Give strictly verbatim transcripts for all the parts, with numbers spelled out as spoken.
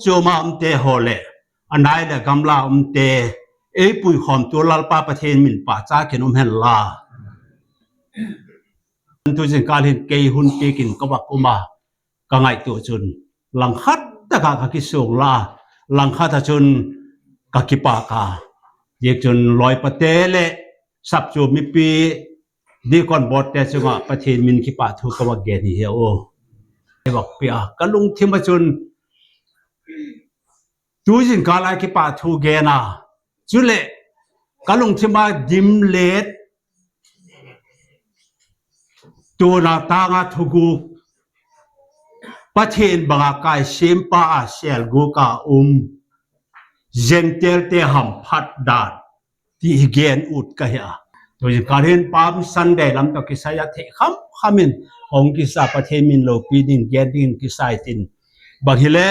Choma umte hole, anai le gamla umte, ei pui khom tu Lalpa Pathen min pa cha ken um hen la. Tu jeng kal hin kei hun pikin kawak uma, ka ngai tu chun. Langkhat ta ka ka kisung la, langkhat ta chun ka kipa ka. Yek chun loi patele, sap chu mipi, Deacon board te chunga Pathen min kipa thu kawak gen hi he o. Ewak pia, kalung thima chun, tu jeng kal ai kipa thu gen a. Chule, kalung thima dim let, tu na tanga thugu. Pathen banga kai simpa a sel gu ka um. Gentile te ham phat dat. Ti gen ut ka hia. Tu jeng kal hin Palm Sunday lam to kisaya the kham khamin. Hong kisa Pathen min lo pi din gen din kisai tin. Bang hile,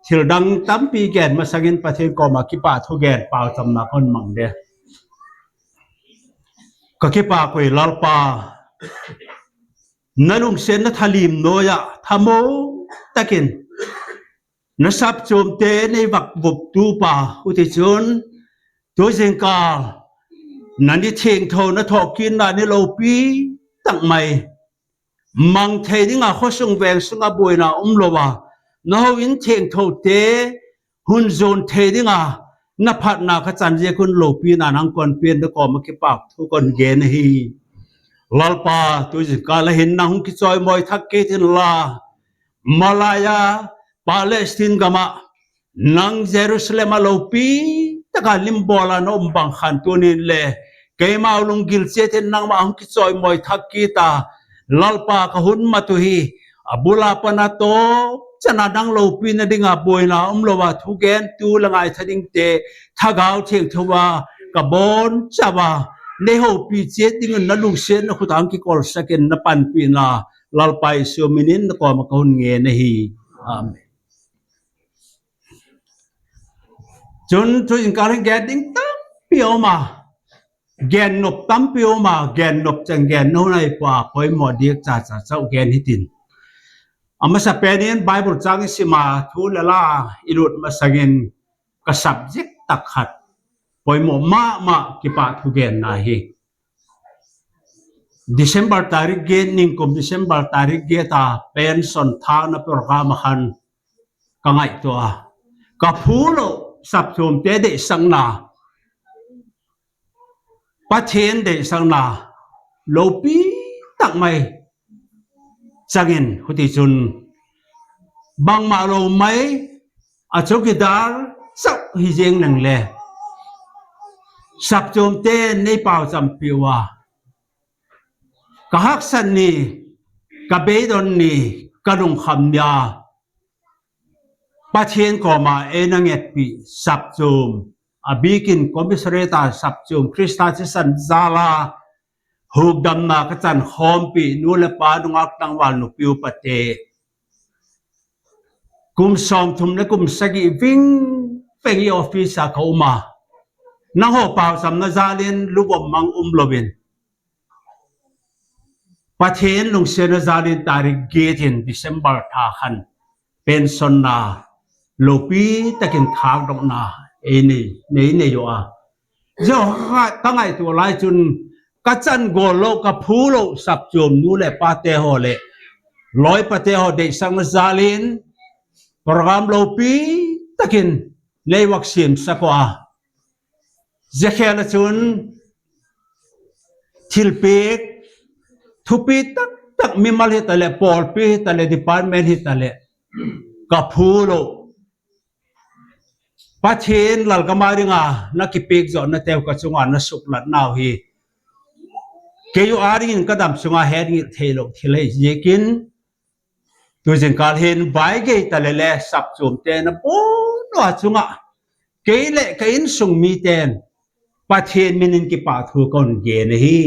thil dang tampi gen masangin Pathen koma kipa thu gen pau tam na kon mang de. Ka kipa koi Lalpa. Na lungsen na thalim noya thamo takin. Na sap chom te na iwak wop tu pa uti chun. Tu jeng kal. Na ni thing tho na thokin na ni lo pi tak mai. Mang thei dinga khosung weng sunga buena umlo wa. Na ho in theng thou te, hun zon thei dinga, na phat na kachan je kun lo pi na nang kon pin de ko ma kipak thu kon gen hi. Lalpa, tu jeng kal hin na hung kichoi moi thak kitin la. Malaya, Palestine gama, nang Jerusalem a lo pi, taka limbola no mbang khan tunin le. Kema ulung gil sete nang ma hung kichoi moi thak kita. Lalpa kahun matuhi. Abula pana to, chana nang lo pi na dinga boina umlo wa thugen tu langai thading te, thagau theng thuwa, kabon chawa. Ne ho pi chet ding na lungsen na khutang ki kol saken na pan pi na. Lalpa Jisu minin na ko ma kahun nge na hi. Amen. Chun tu jeng kal hin gen ding tampi oma. Gen nop tampi oma, gen nop chang gen no nai pa koi mo diek cha cha cha gen hitin. Ama sa penin Bible chang sima thu lala ilut masangin ka subject tak khat. Poimo mama kipathugen na hi. December tarik get ningkom December tarik get a pension thana program han kangai tua. Kaphulo saptum te de sangna. Patien de sangna. Lopi tak mai. Sangin huti chun. Bang malo mai. Achokidar, sau hijeng nang le. Saptum te nei pau champiwa. Kahaksan ni, kabeidon ni, kadung hamnya. Patien koma enang etpi saptum. Abikin komisareta saptum Krista chisan zala. Hugdam na kachan hompi, nu le pa nungak tang wal nu piu pate. Kum som thum ne kum sagi ving pengi office a kauma. Nang ho pau sam na zalin lubom mang umlobin. Patien lungse na zalin tarik gitin December thahan. Pension na lopi takin thak dok na. Ene, ne, ne yo a. Yo ha, kangai tu lai chun kachan golo kaphulo saptum nu le pate ho le. Loi pate ho de sang na zalin. Program lopi takin lei wak sim sako a. Jekhela chun thilpik thupi tak tak mimal hitale polpi hitale department hitale kaphulo. Patien lal kamaringa na kipik jo na tew kachunga na suklat nau hi. Keyu aringin kadam chunga heringin thelo thilai jekin. Tujeng kalhin baige italele sapchum tena bono achunga. Keile kain sung miten. Patien minin kipathu kon gene hi.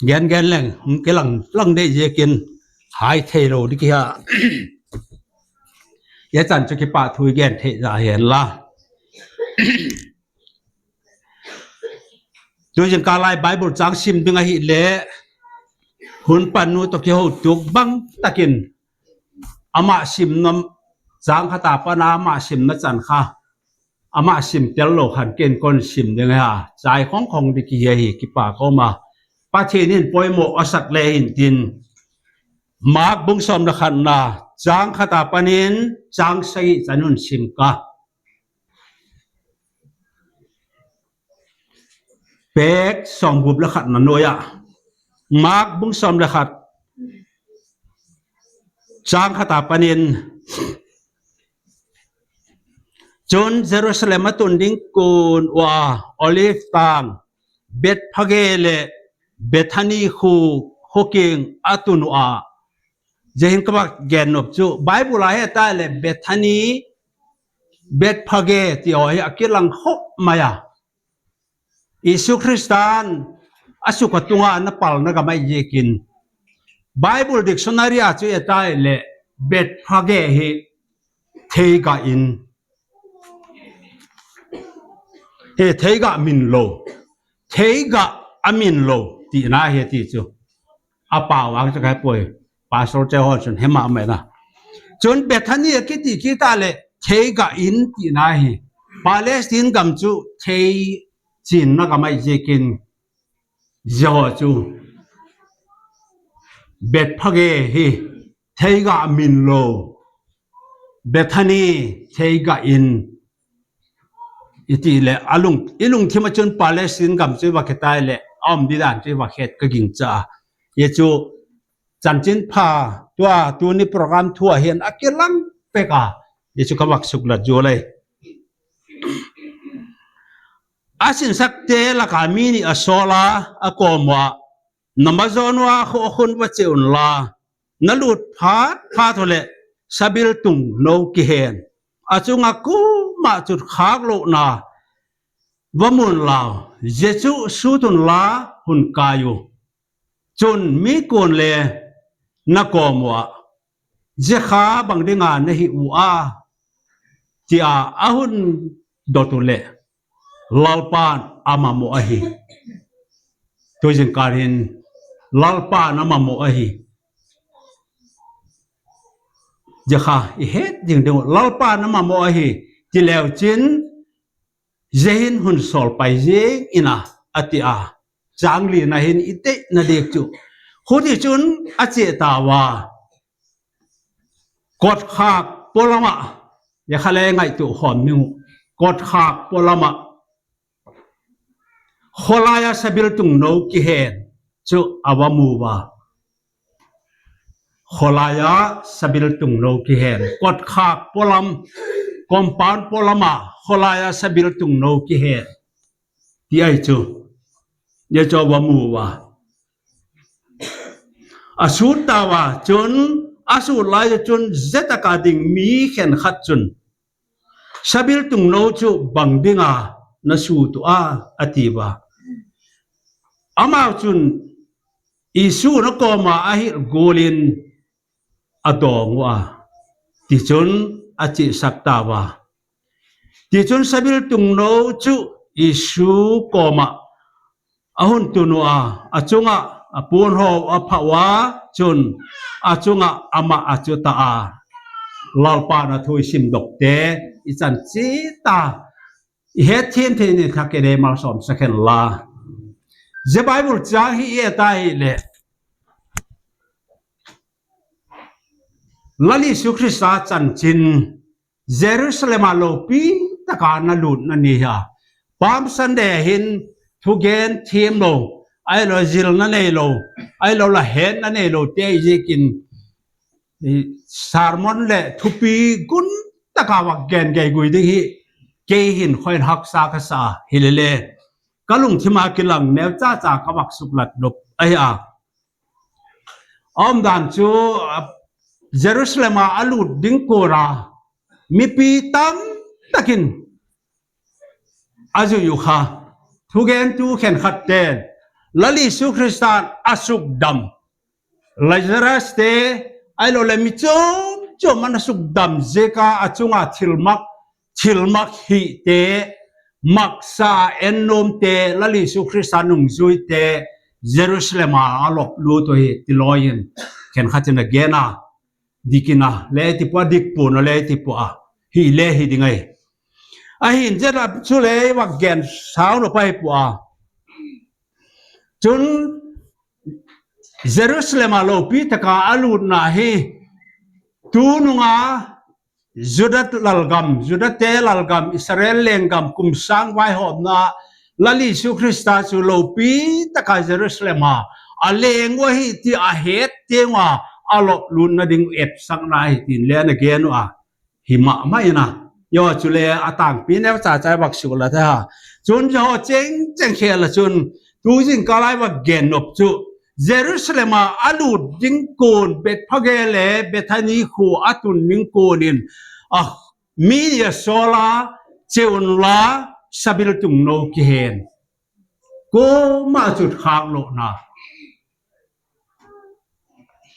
Gen gen leng, kelang lang de jekin. Hai thelo dikiha. Yachan chu kipathu gen the ja hen la. Tujeng kalai Bible chang sim dinga hi le. Hun panu to ke ho tuk bang takin. Ama sim nam chang khata pana ama sim na chan kha. Ama sim tel lo khan ken kon sim dinga ha. Chai khong khong di ki hi kipa koma. Patien hin poimo osak le hin tin. Mak bung som da khan na chang khata panin chang sai chanun sim ka. Pek som gup la khat na noya. Mak bung som la khat. Chang khata panin. Chun Jerusalem atun dingkun wa Olive tang. Betphage le Bethani khu hoking atun wa. Jehin kama gen nop chu. Bible a heta le Bethani Betphage ti o hi akilang ho maya. Jisu Kristan asuka tunga na pal na kama yekin. Bible dictionary a chu eta le Betphage hi theiga in. He theiga min lo. Theiga amin lo ti na he ti chu. Apa wang chu kai poi. Pastor che hon chun hema mai na. Chun Bethany kiti kita le theiga in ti na hi. Palestine gam chu thei chin na kamai jekin. Yo chu. Betphage hi theiga amin lo. Bethany theiga in. Iti le alung, ilung thima chun Palestine gam chu wa ketai le, om didan chu wa het ka ging cha. Ye chu chan chin pha, tua, tu ni program thua hien akilang peka. Ye chu ka wak suk la jolai. Asin sak te la ka mini asola, akomwa. Namajon wa ho hun wa che un la. Nalut phat phat hole sabil tung no kihen. Achunga kuma chut khak lo na. Wamun lao. Jesu sutun la hun kayu. Chun mi kun le na komwa. Jeha bang dinga na hi ua. Tia ahun dotu le. Lalpan ama mo ahi. Tujeng karin, Lalpan ama mo ahi. Jaha, ihet jeng deng, Lalpan ama mo ahi. Ti leu chin, jehin hun sol paiye ina ati a. Changli na hin ite na dik chu. Hudi chun achi tawa. Kot khak polama. Ya khale ngai tu hon niu. Kot khak polama. Holaya sabil tung no kihen. Chu awa muwa. Holaya sabil tung no kihen. Kot khak polam, compound polama, holaya sabil tung no kihen. Ti ai chu. Ya chu wa muwa. Asut tawa chun, asut laya chun, zeta ka ding mi hen khat chun. Sabil tung no chu bang dinga na su tu a atiwa. Ama chun isu na koma ahir gulin adong wa. Ti chun achi saktawa. Ti chun sabil tung no chu isu koma. Ahun tunu a, achunga, apun ho, aphawa, chun, achunga, ama, achuta a. Lalpa na thui sim dokte, ichan chita. Ihe thin thin ni thakere mal som second la. Je Bible cha hi eta hi le. Lali Jisu Khrista chan chin. Jerusalem a lopi taka na lut na ni ha. Palm Sunday hin thugen thiem lo. Ai lo jil na nei lo. Ai lo la hen na nei lo te jikin. Sermon le thupi gun taka wa gen gai gui ding hi. Kei hin khoin hak sa ka sa hilele. Kalung thima kilang ne cha cha ka wak suklat dop. Ai a. Om dan chu, ah, Jerusalem a alut ding kura, mipi tam takin. Aju yu kha, thugen tu khen khat ten, lali Jisu Khrista asuk dam. Lazarus te, ai lo le mi chom chom man asuk dam jeka achunga thilmak, thilmak hi te, maksa ennom te, lali Jisu Khrista nung jui te, Jerusalem a alok luto hi tiloyen, ken khatina gena, dikina, le tipua dikpuna, le tipua, hi le hi dingai. Ahin jera chule wa gen sauno pa hi pua. Chun Jerusalem a lopi taka alut na hi, tununga Juda lalgam, Juda te lalgam, Israel lenggam, kum sang wai hop na, lali Jisu Khrista chu lopi taka Jerusalem a, a lengwa hi ti a het tengwa, a lo lun na ding ep sang na hi tin le na genu a, hi ma ma ina, yo chu le a tang pi ne cha cha bak su la ta ha, chun jo cheng cheng khela chun, tu jin kalai wa gen nop chu, Jerusalem a alut ding kun Betphage le Bethany khu atun ding kunin. Ah, mi ya sola cheun la sabil tung no kihen. Ko ma chut khak lo na.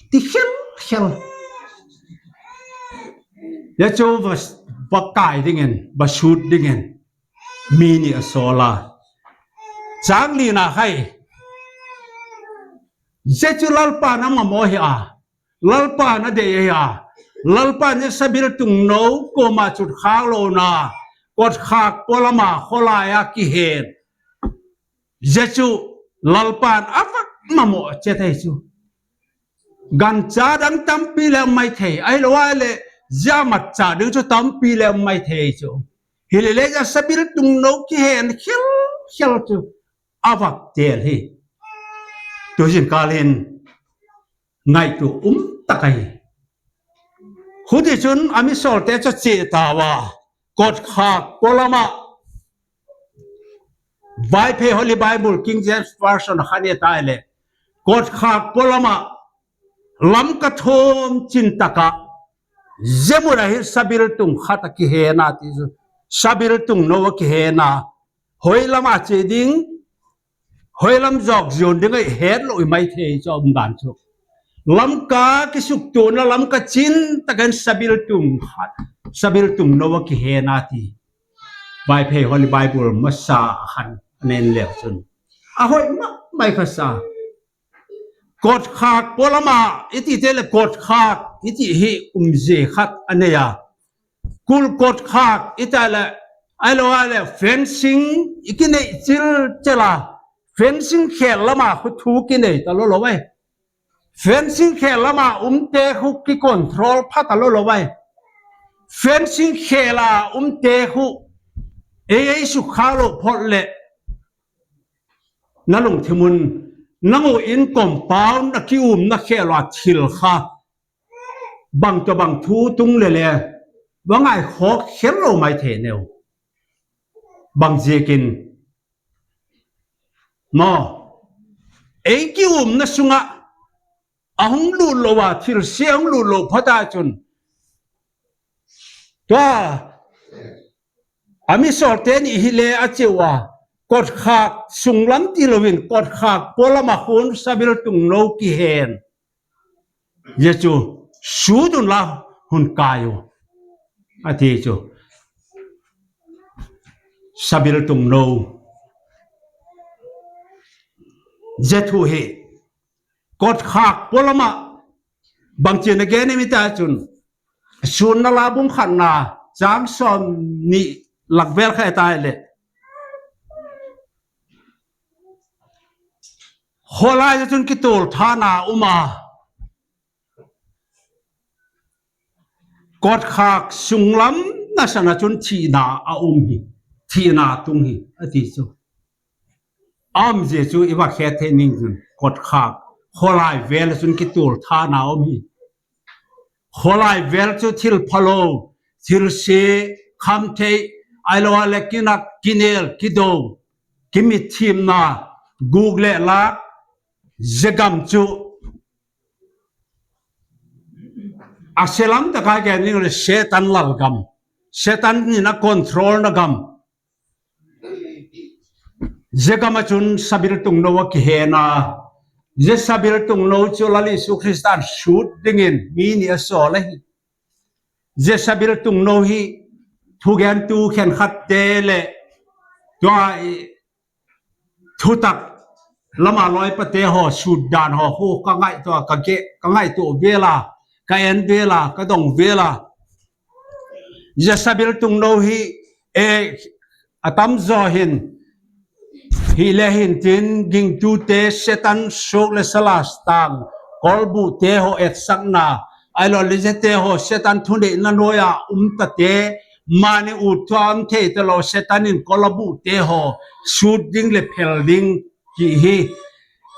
Ti khel khel. Ya chu bas bakai dingen, basut dingen. Mini asola. Chang li na hai. Je chu Lalpa na ma mo hi a. Lalpa na de hi a. Lalpa ne sabil tung no ko ma chut khak lo na. Kot khak polama khola ya kihen. Je chu Lalpa na afak ma mo che te chu. Gan cha dang tampi le mai thei. Ai lo wa le ja mat cha ding chu tampi le mai thei chu. Hi le le ja sabil tung no kihen khel khel chu. Awak tel hi. Tu jin kalin ngai tu um takai. Hudi chun ami sol te cho che ta wa. Kot khak polama. Bai phe Holy Bible, King James Version, khane taile. Kot khak polama. Lam ka thom chin taka. Jemura hi sabil tung khata kihena ti. Sabil tung no kihena. Hoi lam a che ding. Hoi lam jok jon ding ai het lo i mai the cho um dan cho. Lam ka kisuk tu na lam ka chin takan sabil tung khat. Sabil tung no kihena ti. Bai phe Holy Bible masa han nen le chun. A hoi ma mai khasa. Kot khak polama iti tele kot khak iti hi um je khat aneya. kul kotkhak ita le, ailo ale fencing ikinei chil chela, fencing khel lama khu thu kinei ta lolo wai. Fencing khel lama umte khu ki control pha ta lolo wai. Fencing khela umte khu ei ei su khalo phot le. Na lung thimun, na ngu in compound na ki um na khelo a thil kha. Bang to bang thu tung lele. Wa ngai khok khelo mai the neu. Bang jekin. No. Ei ki um na sunga. Ahung lu lo wa thil se ahung lu lo phata chun. Tua. Ami sorte ni hile achewa. Kotkhak sunglam ti lowin kotkhak pola mahun sabil tung no kihen. Yesu sudun la hun kayo. Ati Yesu. Sabil tung no. Jethu he. Kotkhak polama. Bang chene gene mi ta chun. Sun na labung khan na. Jang som ni lak bel kha ta le. Hola ya chun kitul thana uma. Kotkhak sunglam na sana chun thina a um hi. Thina tung hi. Ati su. Am Jesu iwa khethe ning chun kotkhak. Holai vel chun kitul thana um hi. Holai vel chu thil phalo, thil se, khamthei, ailo ale kinak kinel, kido, kimi thimna, gugle lak, jegam chu. Aselam ta ka ke ning le Setan lal gam. Setan ni na control na gam. Jegama chun sabil tung no wa kihena. Je sabil tung no chu lali Yesu Kristan sut dingin mini asole hi. Je sabil tung no hi thugen tu khen khat tele. Tua i thutak lama loi pate ho sudan ho ho ka ngai to ka ke ka ngai to vela ka en vela ka dong vela. Je sabil tung no hi e atam zo hin hi le hin tin ging tu te Setan sok le salas tang kolbu te ho et sakna ailo le je te ho Setan thunde na noya um ta te mani u tuam te te lo Setan in kolbu te ho sut ding le phel ding ki hi.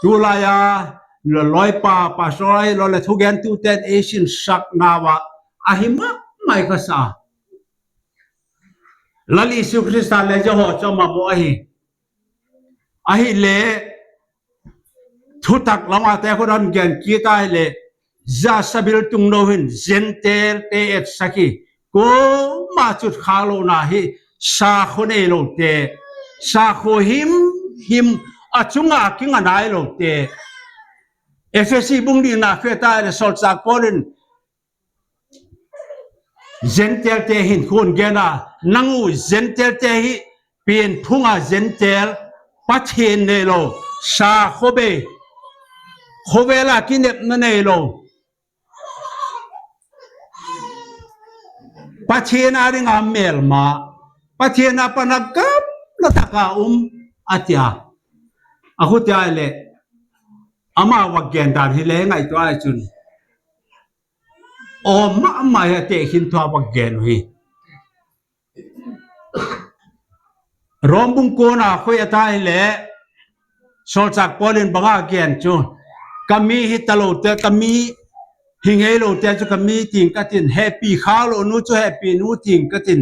Tulaya lo loi pa pastor ai lo le thugen tu ten e sin sak nawa ahi ma mai ka sa. Lali Yesu Krista le jo ho choma mo ahi. Ahi le thutak lama te ko dan gen kita le ja sabil tung no hin Gentil te et saki. Ko ma chut khalo na hi sa kho ne lo te. Sa kho him him achunga kinga nai lo te. Efesi bung di na kheta le sol sa Paulin Gentil te hin khun gena nangu Gentil te hi pin phunga Gentil pathin ne lo sa khobe khobe la kinep na ne lo. Pathin a ringa melma. Pathin a pana gam na taka um atia. Aku tia le ama wa gendan hi le ngai to ai chun. O ma ma ya te hin to wa gen hi. Rom bung kona ko ya ta hi le. Sol sak Paulin banga gen chu. Kami hi talo te kami hi ngai lo te chu kami ting katin happy khalo nu chu happy nu ting katin.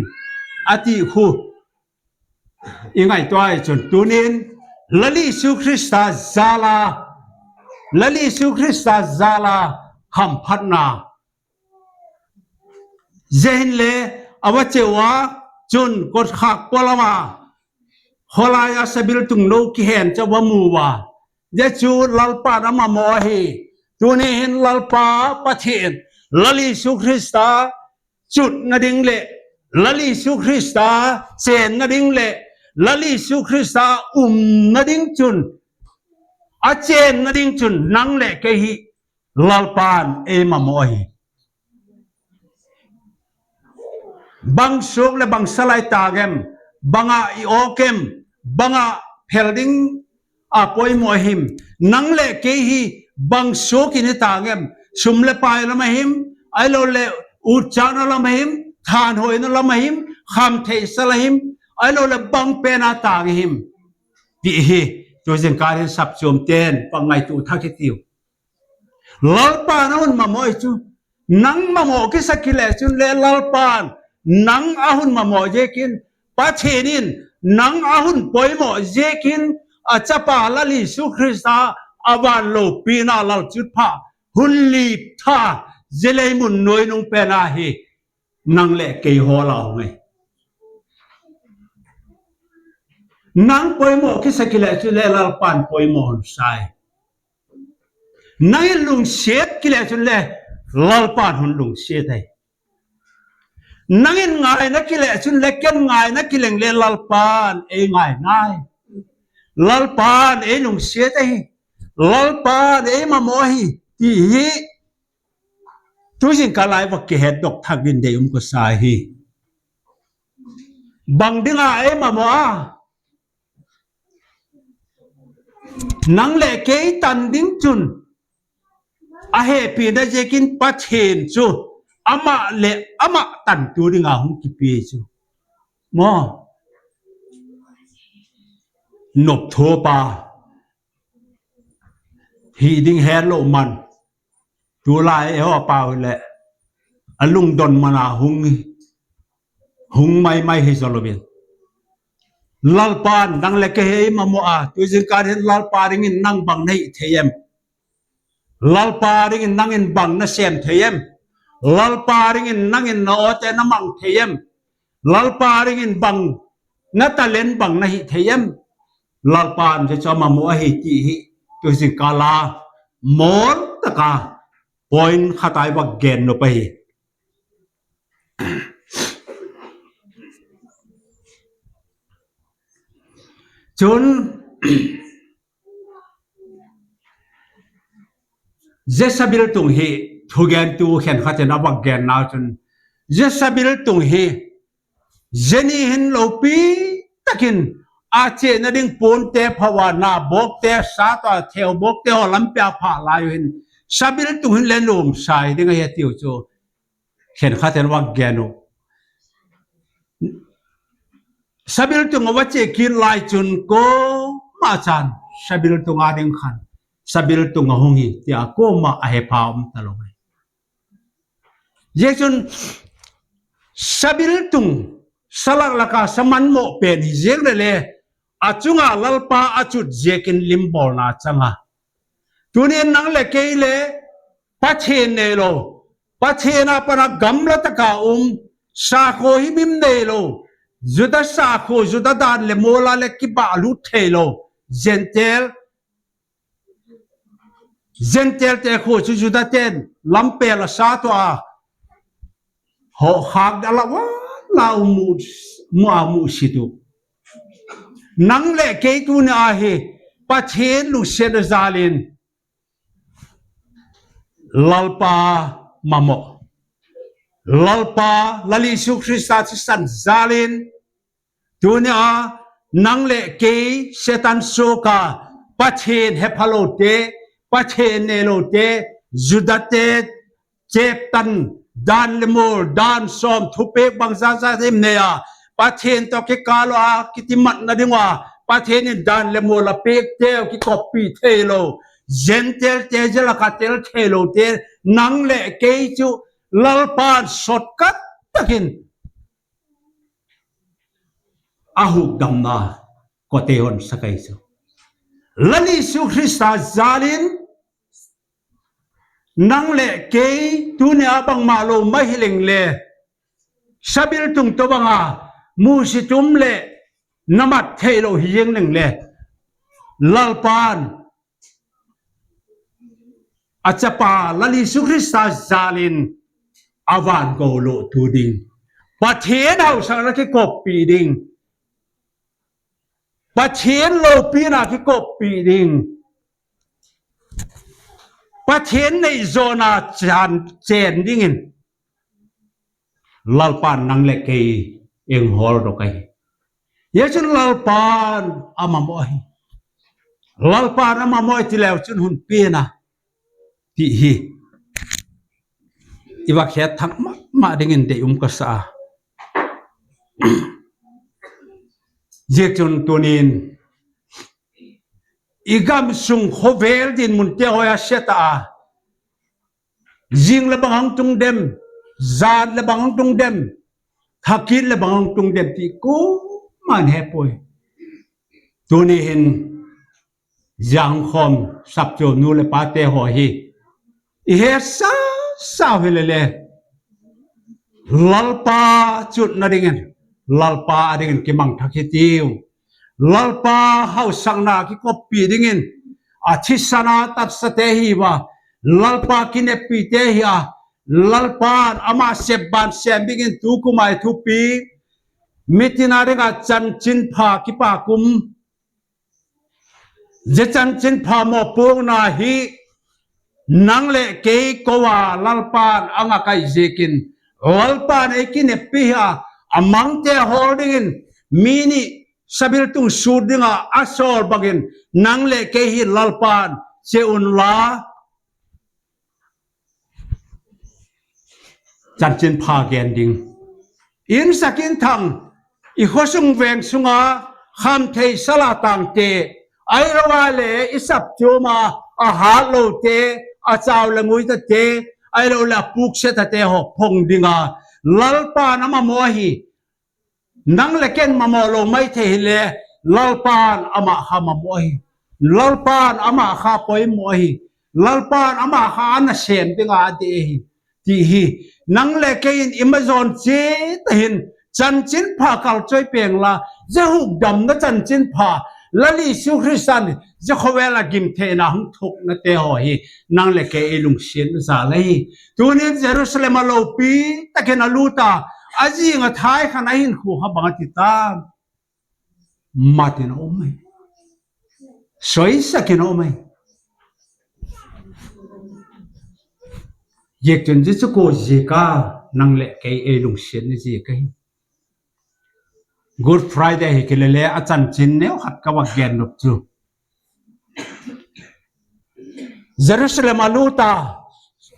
Ati hu. Ingai to ai chun tunin lali Yesu Krista jala. Lali Yesu Krista jala hamphatna. Jehin le awache wa chun kot khak polama. Hola ya sabil tung no kihen cha wa mu wa. Jesu lalpa na ma mo hi. Tuni hin lalpa pathin. Lali Yesu Krista chut na ding le. Lali Yesu Krista chen na ding le. Lali Yesu Krista um na ding chun. Achen na ding chun nang le ke hi. Lalpan e ma mo hi. Bang suk le bang salai tangem, banga i okem, banga phelding a poimo ahim. Nang le kei hi bang suk ini tangem, sum le pai la mahim, ai lo le uchana la mahim, than hoi na la mahim, kham thei sala him, ai lo le bang pena tang him. Ti hi, tu jeng karin sap chom ten, pangai tu thak tiu. Lalpan ahun mamo ichu. Nang mamo kisa kile chun le Lalpan. Nang ahun mamo yekin. Pachenin. Nang ahun poimo yekin. Achapa la Jisu Krista awan lo pina lal chutpa. Hun lip tha. Jelei mun noi nung penahi. Nang le kei hola hoi. Nang poimo kisa kile chun le Lalpan poimo hon sai. Nangin lungsiet kile chun le Lalpan hun lungsiet ai. Nangin ngai na kile chun le ken ngai na kileng le Lalpan ei ngai nai. Lalpan ei lungsiet ai. Lalpan ei mamo ai. Ti hi. Tu jeng kalai wa ke het dok thak din de um ko sa hi. Bang dinga ei mamo a. Nang le kei tan ding chun. A he pi na jekin pachen chu. Ama le ama tan tu ding a hung ki pi chu. Mo. Nop thopa. Hi ding he lo man. Tu la e ho pa le. Alung don mana hung. Hung mai mai hi solo bien. Lalpan dang le ke he ma mo a. Tu jeng karin Lalpan ringin nang bang nei theyem. Lalpan ringin nangin bang na sem theyem. Lalpan ringin nangin na ote na mang theyem. Lalpan ringin bang na talen bang na hi theyem. Lalpan je chama mo ahi ti hi. Tu jeng kala mol taka. Point khatai wa gen no pa hi. Chun, Jesabil tung hi, thugen tu hen khaten abak gen na chun. Jesabil tung hi, jeni hin lo pi takin, ache na ding pon te phawa na bok te sa ta theo bok te ho lampe a pha la yu hin. Sabil tung hin le lum sai ding ya tiu chu. Khen khaten wa genu. Sabil tung wa che kin lai chun ko ma chan. Sabil tung ading khan. Sabil tung hung hi tia ko ma a he pa um talong. Ye chun sabil tung salak laka saman mo pen hi jeng le le. Achunga Lalpa achut jekin limbol na changa. Tuni nang le kei le, pachen ne lo. Pachen a pana gamla taka um, sakho himim ne lo. Juda sakho, Juda dan le mola le kiba lu the lo. Gentil, Gentil te kho chu Juda ten, lampe la sato a. Ho hak dala wa la umu, mu amu situ. Nang le kei tu ne ahi, pachen lu sen zalin. Lalpa mamo. Lalpa lali Jisu Krista ti san zalin. Tuni a nang le kei setan soka pachen hepha lo te, pachen ne lo te, Juda te, Chetan, dan le mol, dan som, thupek bangsa sa sim ne ya. Pachen to ke kalo a kitimat na dingwa. Pachen in dan le mol a pek teo ki kopi thelo. Gentil te jela katel thelo te nang le kei chu Lalpan sotkat takin. Ahuk damna kote hon sakai chu. Lali Jisu Krista jalin Nang le kei tuni abang malo mai hileng le. Sabil tung tobanga musi tum le namat thelo hiyeng neng le. Lalpan achapa lali Jisu Krista jalin awan ko lo tu ding. Patien hau sara ke kopi ding. Patien lo pina ke kopi ding. Patien nei zona chan chen dingin. Lalpan nang le kei enghol ro kai. Yechun Lalpan ama mohi. Lalpan ama mohi ti leu chun hun pina. Ti hi. Iwa khe thang ma, ma dingin de um kasa. Yechun tunin. Igam sung howel din mun te hoya seta a. Jing le bang hang tung dem, jan le bang hang tung dem, thakit le bang hang tung dem ti ku man he poi. Tuni hin jang hom sap cho nu le pa te ho hi. Ihe sa sa hilele. Lalpa chut na dingin. Lalpa adingin kimang thakit iu. Lalpa hau sang na ki kopi dingin. Achi sana tap sa te hi wa. Lalpa kinepi te hi a. Lalpan ama seban sembingin tuku mai tupi. Mitina ringa chanchin pha kipakum. Je chanchin pha mo pung na hi. Nang le kei kowa Lalpan anga kai jekin. Lalpan ekin epiha amang te holdingin mini sabil tung sudinga asol bagin nang le kei hi Lalpan che un la. Chanchin pha gending. In sakin thang, i hosung weng sunga, kham thei sala tang te, ai ro wa le, i sap chuma, a ha lo te, a chau le ngui ta te, ai ro le a puk se ta te ho phong dinga, Lalpan ama mohi. Nang le ken mamo lo mai the hile, Lalpan ama ha mamohi. Lalpan ama ha poi mohi. Lalpan ama ha ana sem dinga ade hi. Ti hi. Nang le kein imazon che ta hin. Chanchin pha kal choi peng la. Je huk dam na chanchin pha. Lali Jisu Kristan. Je khowela gim the na hung thuk na te ho hi. Nang le ke ilung sien sa la hi. Tunin Jerusalem a lo pi ta ke na luta. Aji nga thai khana hin khu ha banga titam. Mati na umai. Soi sa ke na umai. Yek tun jisu ko jika nang le ke ilung sien ni jika hi. Good Friday hi ke lele a chanchin ne hat ka wa gen nup tu. Jerusalem a luta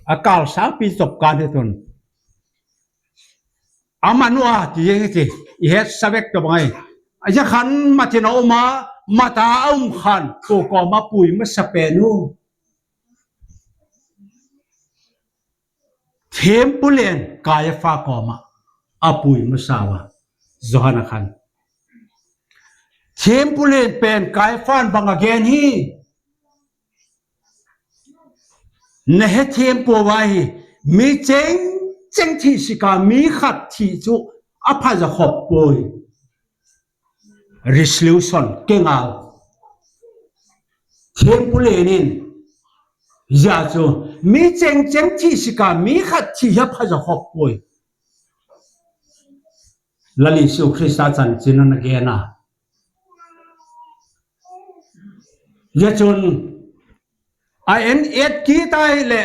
a kal sa pi sop kan tun. Ama nua ti yeng ti, ihe sabek to bangai. Aja khan mati na uma, mata aum khan, ko ko ma pui ma sapenu. Tempulen Kaiafa ko ma, apui ma sawa, Johana khan. Tempulen pen Kaiafa banga gen hi. Nehe tiempo wahi, mi cheng cheng thi sika mi khat thi chu apha ja khop poi. Resolution kengal. Tiempo lenin. Ya chu mi cheng cheng thi sika mi khat thi apha ja khop poi. Lali Jisu Krista chan chinan gena. Yachun, a en et kita ile,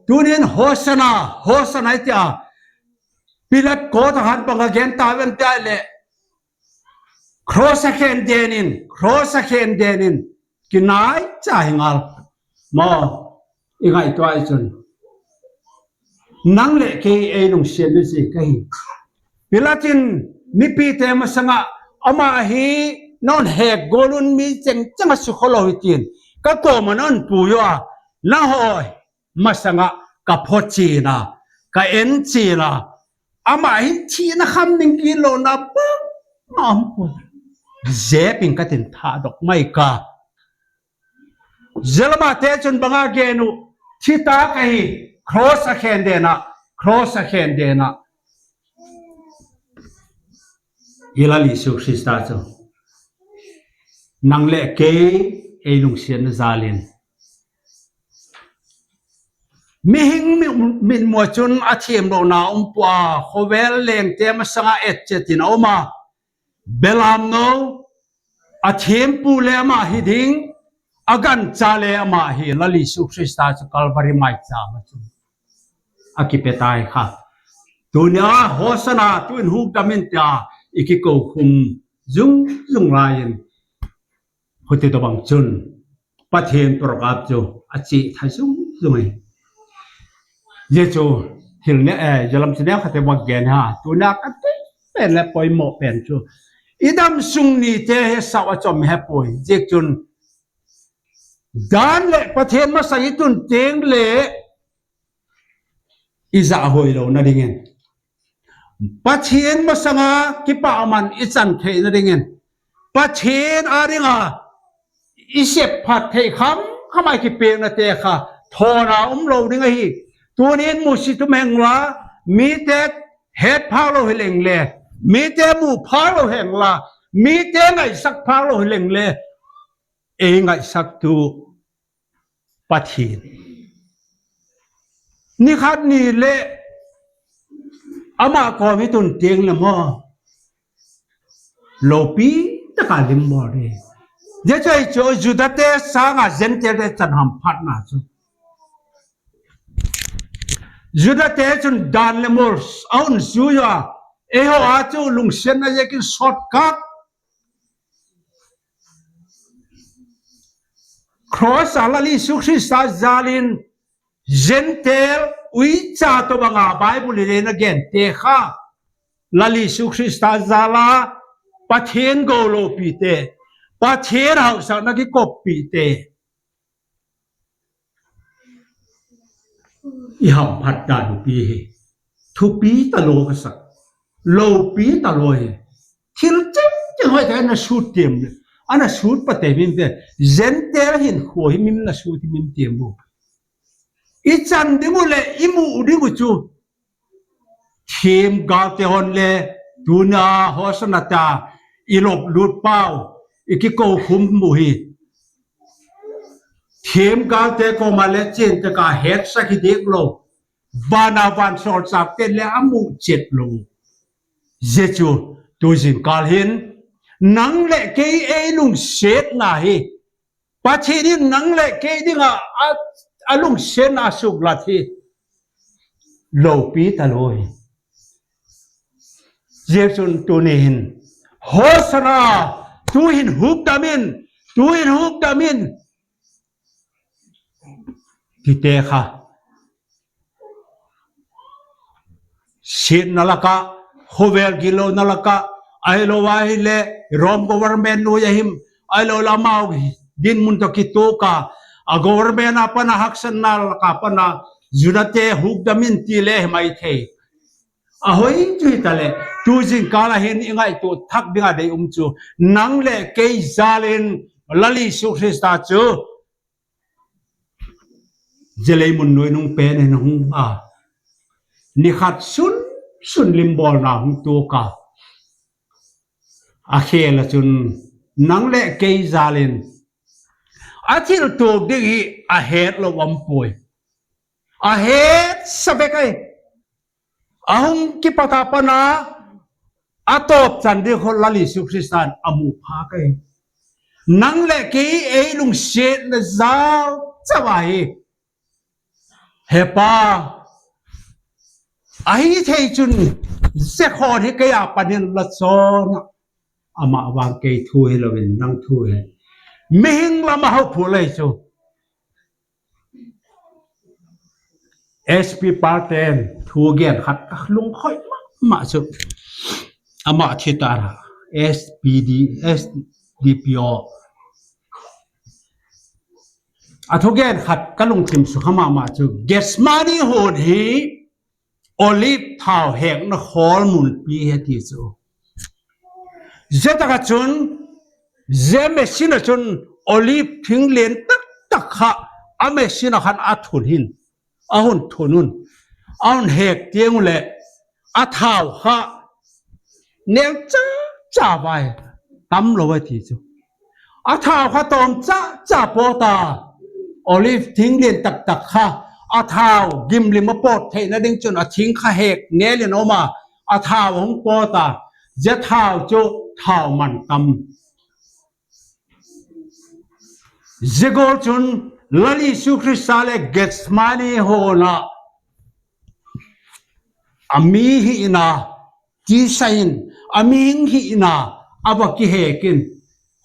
tunin Hosana, Hosana itia. Pilat kota han panga genta wen tia ile. Cross a khen denin, cross a khen denin. Kinai cha hingal. Mo, ingai tua ichun. Nang le kei ei nung sien de si kai. Pilatin mi pi te masanga ama hi non he golun mi cheng cheng su kholo hitin. Ka ko ma non puyo a. Na ho masanga ka phochina, ka enchina. Ama hin china ham ning kilo na ba. Am pu. Je pin ka tin tha dok mai ka. Jelama te chun banga genu, thita kahi, cross a khen dena, cross a khen dena. Ila li Jisu Krista chu. Nang le kei, ei lung sien na jalin. Mihing mi, min mo chun a thiem lo na umpua, khowel leng te masanga et chetina uma. Belam no, a tiempo le ama hi ding, a gan cha le ama hi, Lali Jisu Krista chu Kalvari mai cha ma chu. A kipetai ha. Tunya Hosana, tuwin hukdamin tia, ikiko hum, zung, zung lain. Huti tobang chun, Pathian program chu, achi, thai zung, zung. Yesu, hil ne, eh, yalam sine khate wa gen ha, tunya kate, pen le poi mo pen chu. Idam sung ni te he sawa chom he poi, jek chun, Dan le Pathian masang itun tieng le, iza ahoi lo na dingen. Pathian masanga kipa aman isan thei na dingen. Pathian aringa isep pat thei kham khamai kipe na te kha thona umlo ringa hi. Tunin musi tumengla mite het phalo hilengle. Mite mu phalo hengla. Mite ngai sak phalo hilengle. Ei ngai sak tu Pathian. Ni khat ni le ama ko mi tun tieng le mo. Lo pi ta ka lim mo re. Je choi cho Juda te sanga Gentile te chan ham phat na chu. Juda te chun dan le mo aun suya. Eho achu lungsien na yekin shortcut. Cross ala Jisu Khrista jalin Gentile uicha to banga Bible le na gente ha. La Jisu Khrista jala Pathian golo pite. Pathian hausa na ki kop pite. Iham phat da du pi he. Thu pi ta lo ka sa. Lo pi ta lo he. Thil cheng cheng hoi ta ana sut tiempo. Ana sut pa te mim te. Gentile hin ho hi mim na sut mim tiempo. Ichan dimu le imu dimu chu. Thim galte hon le tuna Hosana ta ilop lut pau ikiko humbu hi. Thim galte ko ma le chin te ka het sa ki dik lo. Bana ban sol sa te le amu chet lo. Jesu tu jin kal hin nang le kei ei lung set na hi. Pathian nang le kei dinga a, a lungsien a suk lat hi. Lo pi ta lo hi. Yesu tu ni hin. Hosana, tu hin hukdamin, tu hin hukdamin. Ti te kha. Sit na la ka, Howel gilo na la ka, ailo wahi le, Rome government nu yahim, ailo la mau, din mun to kitu ka, a government apa na haksan na la ka apa na, Juda te hukdamin ti le mai thei. A hoi tu hitale, tu jin kala hin ingai tu thak dinga de um chu, nang le kei jalin, la Jisu Khrista chu. Jelei mun nui nung pene na hung a. Ni khat sun, sun limbol na hung tuka. A khela chun nang le kei jalin. A thil tuk digi a het lo wampoi. A het sabekai. Ahung kipata pana atop chan di ho la Jisu Khristan amu pha kai. Nang le kei ei lungsiet na jal chawahi. Hepa. Ahi thei chun se khon hi kaya panin la chona. Ama wang kei thu hi lo win nang thu hi. Mihing lama hau phu lai chu. S P Parten thu gen khat ka lung khoi ma, ma su. Ama thi tara S P D, S D P O. A thu gen khat ka lung thim su khama ma su. Gethsemane hon hi. Olive thao hek na hol mun pi he ti su. Jeta ka chun, je mesina chun olive thing len tak tak kha, a mesina khan a thun hin, a hun thunun, a hun hek tieng le, a thao kha, neng cha cha bai, tam lo bai ti su. A thao kha tom cha cha pota. Olive thing len tak tak kha. A thao gim lima pot thei na ding chun a thing kha hek ne len oma. A thao hung pota. Je thao chu thao man tam. Je gol chun la Jisu Khrista le Gethsemane hona. Ami hi'na, ti sain, ami hi'na, aba kihekin.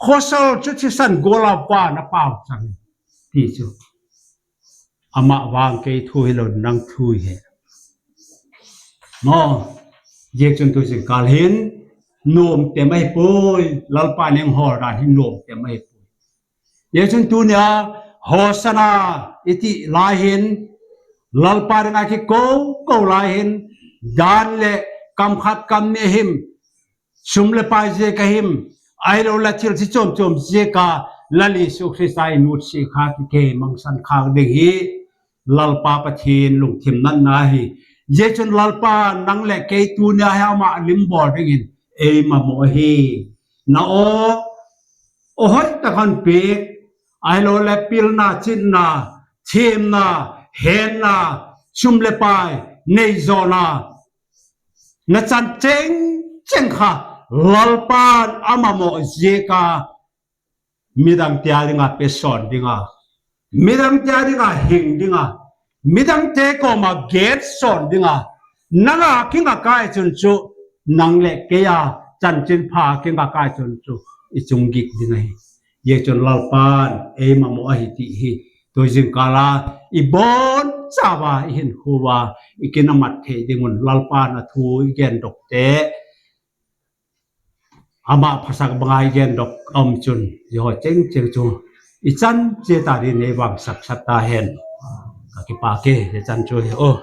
Hosal chuchi san gola ba na pau san. Ti chu. Ama wang kei thui lo nang thui he. No, jek chun tu jing kal hin, nom te mai poi, lalpa neng hor da hin nom te mai poi. Yechun tunia, Hosana, iti lai hin, lalpa ri nga ki ko, ko lai hin, dan le, kam khat kam ne him, sum le pa je ka him, ai lo la chil si chom chom je ka, la li su Krista inut si kha ki ke mang san kha ding hi, lalpa pa thin lung thim nan na hi. Yechun lalpa nang le ke tunia ha ma lim bor ding hin, ei ma mo hi. Na o, O hoi ta khan pik, ai lo le pil na, chin na, thim na, hen na, sum le pai, nei zo na. Na chan cheng cheng kha, lalpan ama mo je ka, midang tia ri nga peson di nga. Midang tia ri nga hing di nga. Midang te ko ma get son di nga. Nanga kinga kai chun chu. Nang le ke ya chan chin pha kinga kai chun chu. I chung gik di nga hi. Ye chun lalpan ei ma mo ahi ti hi. To jing kala i bon chawa i hin huwa i kina mat the di ngun lalpan a thu i gen dok te. Ama phasak bangai gen dok om chun, yo cheng cheng chu. I chan che ta ri ne wang sak sak ta hen. Ka ki pa ke, ye chan chu he, oh.